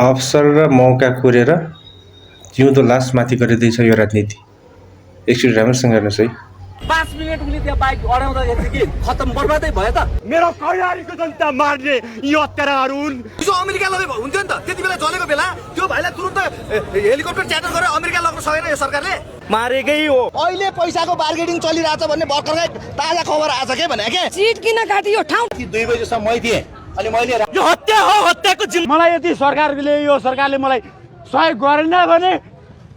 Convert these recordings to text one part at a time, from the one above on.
अवसर र मौका कोरेर जिउँदो लासमाथि गरिँदैछ यो राजनीति। एकचोटि राम्रोसँग हेर्नुहोस् है। 5 मिनेट उनले त्यहाँ बाइक अडाउँदाखेरि कि खत्तम बर्बादै भयो त। मेरो कैलालीको जनता मार्ने यी हत्याराहरू हुन्। जो अमेरिका लगे हुन्थ्यो नि त, त्यति बेला जलेको बेला त्यो भाइलाई तुरुन्त हेलिकप्टर च्यार्टर गरेर अमेरिका लग्न सकेन यो सरकारले। मारेकै हो। अहिले पैसाको बार्गेनिङ चलिरहेछ भन्ने भर्खरै ताजा खबर आछ के भने के सीट किन काटियो ठाउँ 2 बजेसम्म मै थिएँ अनि मैले यो हत्या हो, हत्याको जिम्मा। मलाई यदि यो सरकारले मलाई सहयोग गरेन भने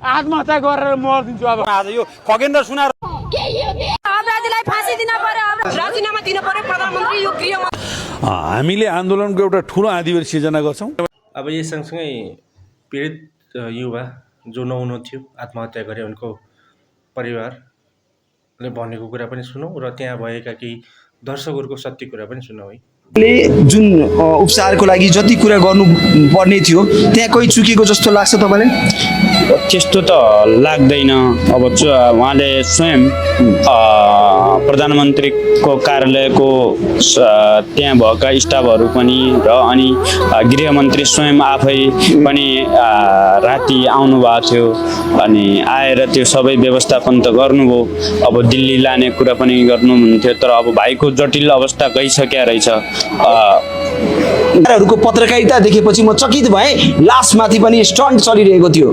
आत्महत्या गरेर मर्दिन्छु। अब आज यो खगेन्द्र सुनार अपराधीलाई फाँसी दिन पर्यो, राजीनामा दिन पर्यो प्रधानमन्त्री यो गृहमन्त्री। हामीले आन्दोलनको एउटा ठुलो आँधीबेर सिर्जना गर्छौँ। अब यस सँगसँगै पीडित युवा जो 9 थियो आत्महत्या गरे उनको परिवारले भनेको कुरा पनि सुनौँ र त्यहाँ भएका केही दर्शकहरूको सत्य कुरा पनि सुनौँ है। जुन उपचारको लागि जति कुरा गर्नु पर्ने थियो त्यहाँ कोही चुकेको जस्तो लाग्छ तपाईँलाई? त्यस्तो त लाग्दैन। अब उहाँले स्वयं प्रधानमन्त्रीको कार्यालयको त्यहाँ भएका स्टाफहरू पनि र अनि गृहमन्त्री स्वयं आफै पनि राति आउनुभएको थियो अनि आएर त्यो सबै व्यवस्थापन त गर्नुभयो। अब दिल्ली लाने कुरा पनि गर्नुहुन्थ्यो तर अब भाइको जटिल अवस्था गइसक्या रहेछ। हरूको पत्रकारिता देखेपछि म चकित भएँ। लासमाथि पनि स्टन्ट चलिरहेको थियो,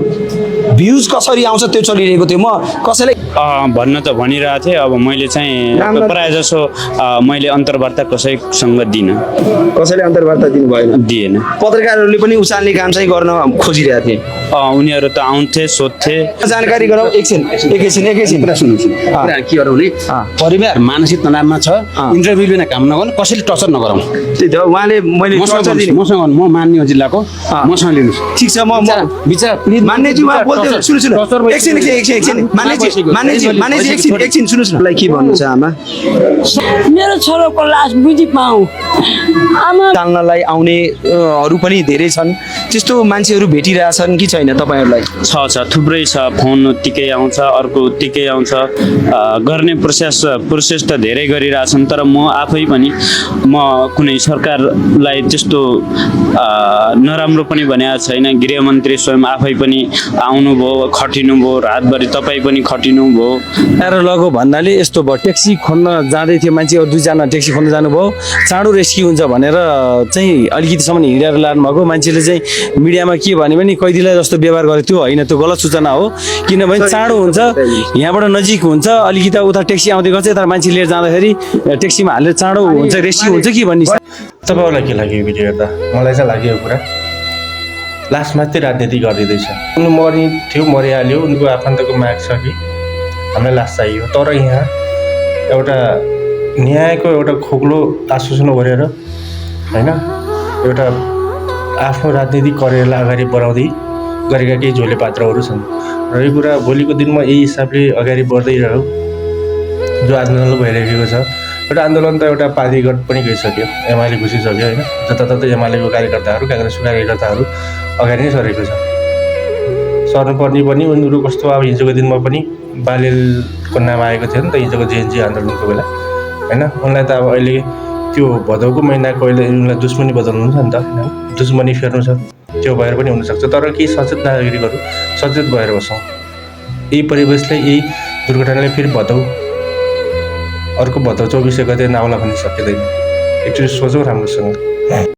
भ्युज कसरी आउँछ त्यो चलिरहेको थियो। म कसैलाई भन्न त भनिरहेको थिएँ। अब मैले चाहिँ प्रायः जसो मैले अन्तर्वार्ता कसैसँग दिइनँ। कसैले अन्तर्वार्ता दिनु भएन? दिएन। पत्रकारहरूले पनि उचाल्ने काम चाहिँ गर्न खोजिरहेको थिए। उनीहरू त आउँथे सोध्थे। जानकारी गराऊ एकछिन सुन्नुहोस्। के गरौँ भने परिवार मानसिक तनावमा छ, इन्टरभ्यू लिन काम नगर्नु, कसैले टर्चर नगरौँ। त्यही त उहाँले मैले मसँग म मान्ने हो जिल्लाको मसँग लिनुहोस्। ठिक छ। म विचार मान्नेजी उहाँ बोल्दै सुन्नु एकछिन सुन्नुहोस् न। के भन्नु छ आमा? मेरो छोरोको लास बुझि पाऊ। आमा चाल्नलाई आउनेहरू पनि धेरै छन्। त्यस्तो मान्छेहरू भेटिरहेछन् कि छैन तपाईँहरूलाई? छ थुप्रै छ। फोन उत्तिकै आउँछ, अर्को उत्तिकै आउँछ। गर्ने प्रोसेस त धेरै गरिरहेछन् तर म आफै पनि कुनै सरकारलाई त्यस्तो नराम्रो पनि भनेको छैन। गृहमन्त्री स्वयं आफै पनि आउनुभयो, खटिनुभयो, रातभरि तपाईँ पनि खटिनुभयो। लगो भन्नाले यस्तो भयो, ट्याक्सी खोज्न जाँदै थियो मान्छेहरू 2 जना ट्याक्सी खोज्न जानुभयो, चाँडो रेस्क्यु हुन्छ भनेर चाहिँ अलिकतिसम्म हिँडेर लानुभएको मान्छेले चाहिँ मिडियामा के भन्यो भने कैदीलाई जस्तो व्यवहार गर्यो। त्यो होइन, त्यो गलत सूचना हो। किनभने चाँडो हुन्छ, यहाँबाट नजिक हुन्छ, अलिकति उता ट्याक्सी आउँदै गर्छ, यता मान्छे लिएर जाँदाखेरि ट्याक्सीमा हालेर चाँडो हुन्छ, रेस्क्यु हुन्छ कि भन्ने। तपाईँहरूलाई के लाग्यो यो भिडियो हेर्दा? मलाई चाहिँ लाग्यो कुरा लासमाथि राजनीति गरिँदैछ। उनी मर्ने थियो, मरिहाल्यो, उनको आफन्तको माग छ कि हामीलाई लास चाहियो। तर यहाँ एउटा न्यायको एउटा खोक्लो आश्वासन गरेर होइन, एउटा आफ्नो राजनीतिक करियरलाई अगाडि बढाउँदै गरेका केही झोले पात्रहरू छन् र यो कुरा भोलिको दिनमा यही हिसाबले अगाडि बढ्दै रह्यो जो आन्दोलन भइरहेको छ। एउटा आन्दोलन त एउटा पार्टीगत पनि गइसक्यो, एमाले घुसिसक्यो होइन। जताततै एमालेको कार्यकर्ताहरू, काङ्ग्रेसको कार्यकर्ताहरू अगाडि नै सरेको छ। सर्नुपर्ने पनि उनीहरू कस्तो अब हिजोको दिनमा पनि बालेलको नाम आएको थियो नि त हिजोको जेएनजी आन्दोलनको बेला होइन। उनलाई त अब अहिले त्यो भदौको महिनाको अहिले उनलाई दुश्मनी बदल्नु छ नि त, दुश्मनी फेर्नु छ, त्यो भएर पनि हुनसक्छ। तर केही सचेत नागरिकहरू सचेत भएर बसौँ। यही परिवेशले, यही दुर्घटनाले फेरि अर्को भदौ 24 गते नआउला भन्ने सकिँदैन। एकचोटि सोचौँ राम्रोसँग।